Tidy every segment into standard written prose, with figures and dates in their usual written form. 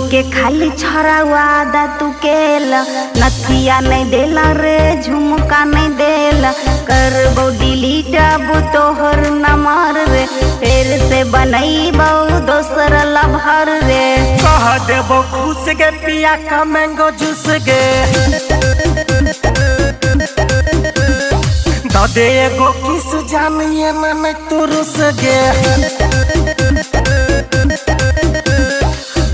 के खाली छरा वादा तू केला, नथिया नहीं देला रे झुमका नहीं देला। करबो डिलीट अब तोहर नंबर रे, फिर से बनैबो दोसर लभर रे। कह देबो खुश गे पिया का मैंगो जूस गे, द दे एगो किस जानिए ना नहीं तू रुस गे।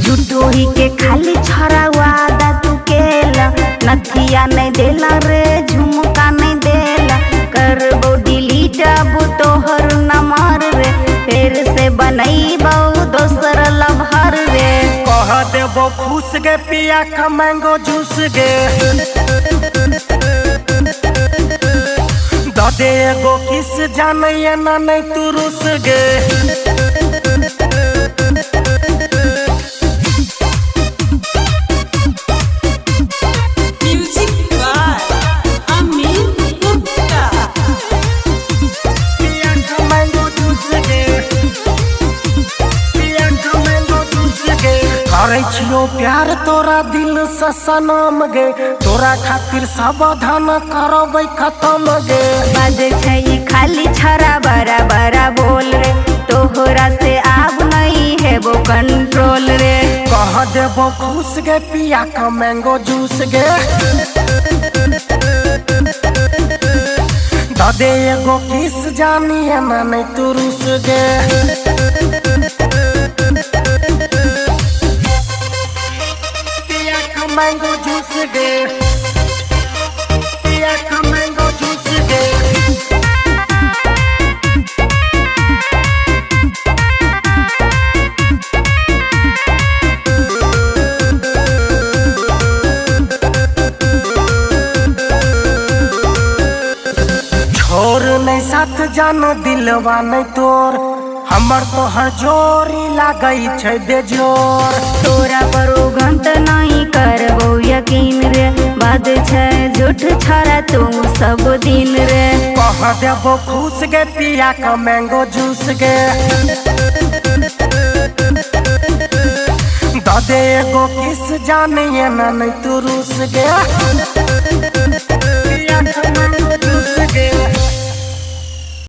झूठोही के खाली छरा वादा तू केला, नथिया नहीं देला रे झुमका नहीं देला। करबो डिलीट अब तोहर नंबर रे, फिर से बनैबो दोसर लभर रे। कह देबो खुश गे पिया का मैंगो जूस गे, द दे एगो किस जानिए ना नहीं तू रुस गे। करै छियो प्यार तोरा दिल से सनम गे, तोरा खातिर सावधान करबै खत्म गे। बाजै छै खाली छरा बड़ा बड़ा बोल रे, तोहरा से आब नहीं हेबो कंट्रोल रे। कह देबो खुश गे पिया का मैंगो जूस गे, द दे एगो किस जानिए ना नहीं तू रुस गे। मैंगो जूस गे, पिया का मैंगो जूस गे। छोर नहीं साथ जान दिलवा नहीं तोर, हमर तोहर जोरी लागै छै बेजोर। तोरा पर उगंत नहीं करबो यकीन रे, बात छै झूठ छरा तू सब दिन रे। कह देबो खुश गे पिया का मैंगो जूस गे, द दे एगो किस जानिए ना नहीं तू रुस गे। पिया का मैंगो जूस गे।